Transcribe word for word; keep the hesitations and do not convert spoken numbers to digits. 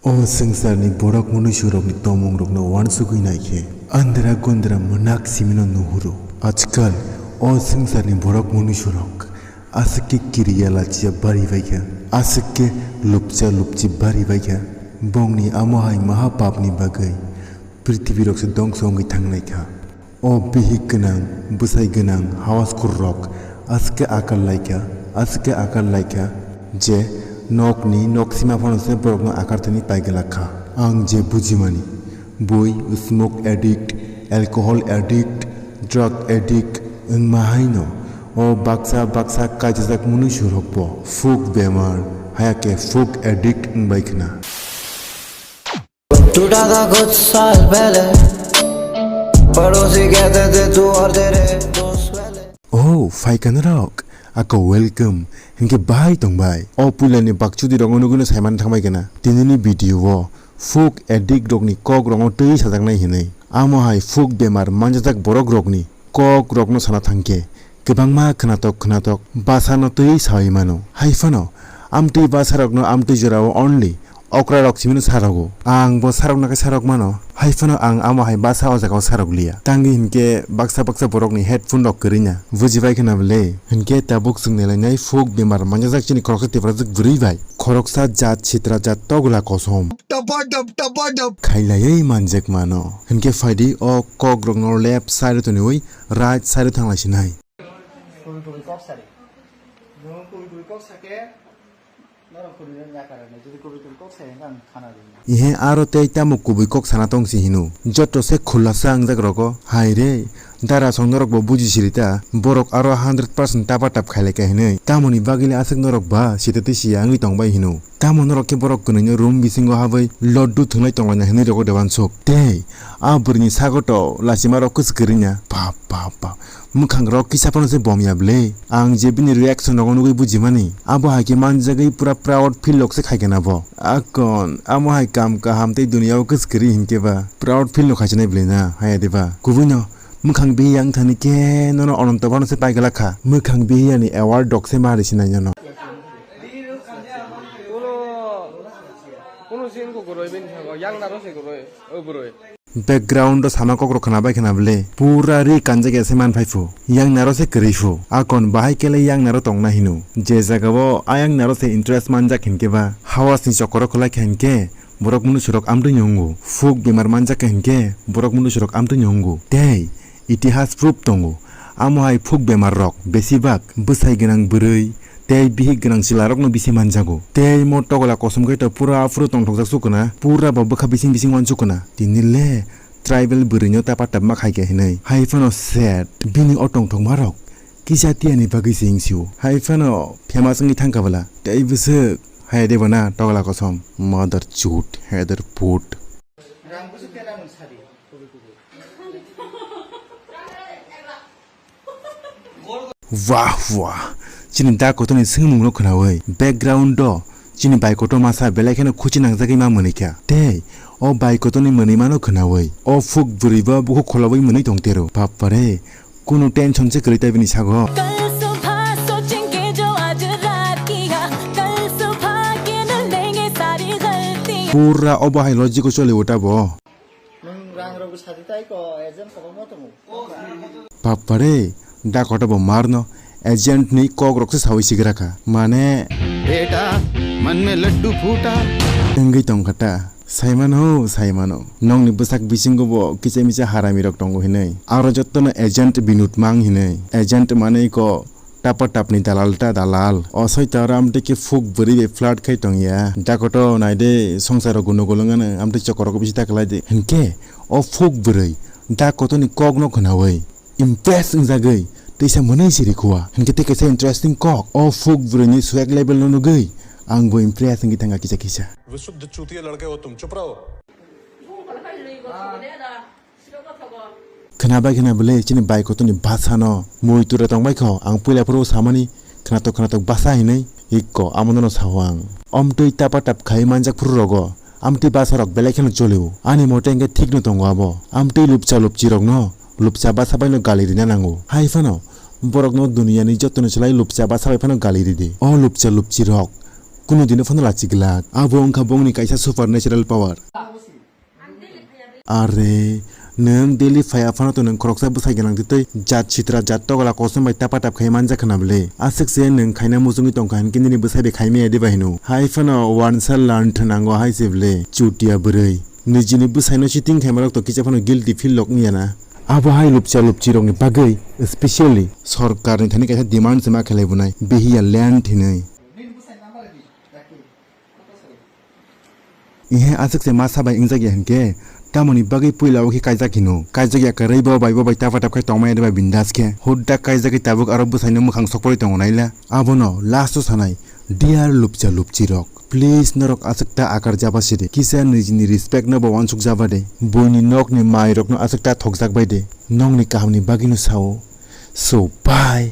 O swngcharni borok munuisurokni tongmungrokno uansugwi naikhe, andra gondra mwnak simino nuhuro. Ajkal o swngcharni borok munuisurok aswk khe kiriya lachiya bari baikha, aswk khe lupcha lupchi bari baikha. Bongni amo hai maha papni bagwi prithibirokse dongso wngwi thangnaikha. O bihik gwnang, bwsai gwnang hawas khurrok aswk khe akar laikha, aswk khe akar laikha je nokni noksima phano se borokno akar thani pai glak kha. Ang je bujimani, bui smoke addict, alcohol addict, drug addict wngma haino o baksa baksa kaijajak munuisurokbo phuk bemar, haya khe phuk addict wngbai khna. टूटा था कुछ साल पहले, पड़ोसी कहते थे तू और तेरे दोस्त पहले। Oh, phaikha norok, ako welcome, hinkhe bahai tongbai. O puilani bakchudi rokno nugwino saiman thangbai gana. Tinini video o phuk addict rokni kok rokno twi sajaknai hinwi. Amo hai phuk bemar manjajak borok rokni kok rokno sana thangkhe kwbangma khwnatok khwnatok bwsano twi sawi mano. Hai phano amtwi bwsarokno amtwi jorao only okra rok simino sarogo. Ang bo sarok nokhe sarok mano. Hai phano ang amo hai bwsa o jaga o sarok liya. Tangwi hinkhe baksa baksa borokni headphone rok kwrwina. Bujibai khna bwle? Hinkhe tabuk chwng nailainai phuk bemar manjajak chini khoroksa tiprajwk bwrwi bai. Khoroksa jat sitra jat togla kosom. Khailaiwi manjak mano. Hinkhe phaidi o kok rokno left side o toniwi right side o thanglai sinai. Kubui kubui kok sari. Nwng kubui kubui kok sake, norok kubui rok yakar rwnai. Jodi kubui kubui kok sai, hwnkhai ang khana rwnai. Ihe aro tei tamo kubui kok sana tong si hino. Joto se khulasa wngjak rogo. Hai re, dara song norok bo buji siri ta. Borok aro hundred percent tapa tap khailai ka hinwi. Tamoni bagwi le aswk norok ba sita twi siya wngwi tong bai hino. Tamo norok khe borok kwnwi no room bisingo habwi loddu thwnglai tonglaina hinwi rogo dewan sok. Tei a bwrwini sago to lachima rok kwchwk kwrwina. Bap, bap, bap. Mwkhang rok kisa phano se bomya bwle. Ang je bini reaction rogo nugwi bujimani, abo hai khe manjagwi pura proud feel rok se khaikhe na bo. Akon, amo hai kam kaham tei duniya o kwchwk kwrwi hinkhe ba proud feel no khaichinai bwle na, haya de ba? Kubui no, mwkhang bihiya wngthani khe nono ononto phano se pai glak kha. Mwkhang bihiya ni award rok se ma risi nai nono. Kuno, kuno sin ko guroi bini thango, yang naro se guroi, o guroi. Background o sama kokrok khwna bai khwna bwle pura ri kanjak ya se man phai phu, yang naro se kwrwi phu. Akon bahai kele yang naro tongna hino, je jaga o ayang naro se interest manjak hinkhe ba hawas ni chokoro khwlai kha hinkhe borok munusurok amtwi ni wngo. Phuk bemar manjak kha hinkhe borok munusurok amtwi ni wngo. Tei itihas proof tongo. Amo hai phuk bemar rok besibak bwsai gwnang bwrwi tei bihik gwnang chwla rokno bisi manjago. Tei mo togola kosom khe to pura aphuru tongthokjak sukuna, pura bo bwkha bising bising uansukuna. Tini le tribal bwrwino tapa tapma khaikha hinwi. Hai phano set bini o tongthokma rok kisa tiyani bagwi se hingsio. Hai phano famous wngwi thangkha bwla. Tei bwswk hai de bana togola kosom mother chut header put. Wah, wah. Chini da kotorni swngmungno khwnawi background o chini bai kotor masa belai kheno khuchi nangjagwi ma mwnwi kha. Tei o bai kotorni mwnwi mano khwnawi o phuk bwrwi bo bukhuk kholawi mwnwi tong tero. Bapare, kunu tension se kwrwi ta bini sago. कल सुबह सोचेंगे जो आज रात किया, कल सुबह गिन लेंगे सारी गलतियां। Pura obo hai logic o choli uta bo. Nwng rang rok bwsa di tai ko, agent kwbangma tongo. Bapare, da kotor bo marno agent ni kok rok se sawi sigra kha. Mane बेटा, मन में लड्डू फूटा। Wngwi tongkha ta. Saimano, saimano. Nokni bwsak bisingo bo kicha micha harami rok tongo hinwi. Aro jottono agent Binod mang hinwi. Agent manwi ko tapa tapni dalal ta dalal. O soi ta aro amtwi khe phuk bwrwi bai flirt khai tongya. Da kotor naide songsaro guno gulung ano amtwi chokorogo bisi ta kwlai de. Hinkhe o phuk bwrwi da kotorni kokno khwnawi impress wngjagwi teisa mwnwi siri khua. Hinkhe tei kaisa interesting kok. O phuk bwrwini swag level no nugwi ang bo impress wngwi thangkha kisa kisa. विशुद्ध चूतिया लड़के हो तुम, चुप रहो। Khwnabai khwna bwle chini bai kotorni bwsano mui tura tongbai kho. Ang puila phuru samani khwnatok khwnatok bwsa hinwi ikko amono sao ang. Amtwi tapa tap khai manjak phuru rogo amtwi bwsa rok belai kheno cholio. Ani mote hwnkhe thikno tongo abo. Amtwi lupcha lupchi rokno lupcha bwsa baino gali rina nango. Hai phano borokno duniyani jottoni slai lupcha bwsa bai phano gali ridi. O lupcha lupchi rok Kunu dino phano lachi glak. Abo wngkha bongni kaisa supernatural power. Are, nwng daily phaiya phano to nwng khoroksa bwsai gwnang twi twi jat sitra jat togola kosom bai tapa tap khai manja khna bwle. Aswk se nwng khaina muchungwi tongkha hinkhe nini bwsai bai khaimaya diba hino. Hai phano wansa learn thwnango hai se bwle. Chutia bwrwi. Nijini bwsaino cheating khaimarok to kisa phano guilty feel lok wngya na. Abo hai lupcha lupchi rokni bagwi specially sorkarni thani kaisa demand se ma khlai bunai. Behiya land hinwi. Ihe aswk se masa bai wngjakya hinkhe, tamoni bagwi puila o khe kaijak hino. Kaijak ya kwrwi bo bai bo bai tapa tap khai tongmaya de bai bindas khe. Hudda kaijagwi tabuk aro bwsaino mwkhang sokpori tongo naila. Abono last o sanai, dear lupcha lupchi rok. Please norok aswk ta akar jaba sidi. Kisa nijini respect no bo wansuk jaba de. Buini nokni mai rokno aswk ta thokjak bai de. Nokni kahamni bagwino sao. So bye.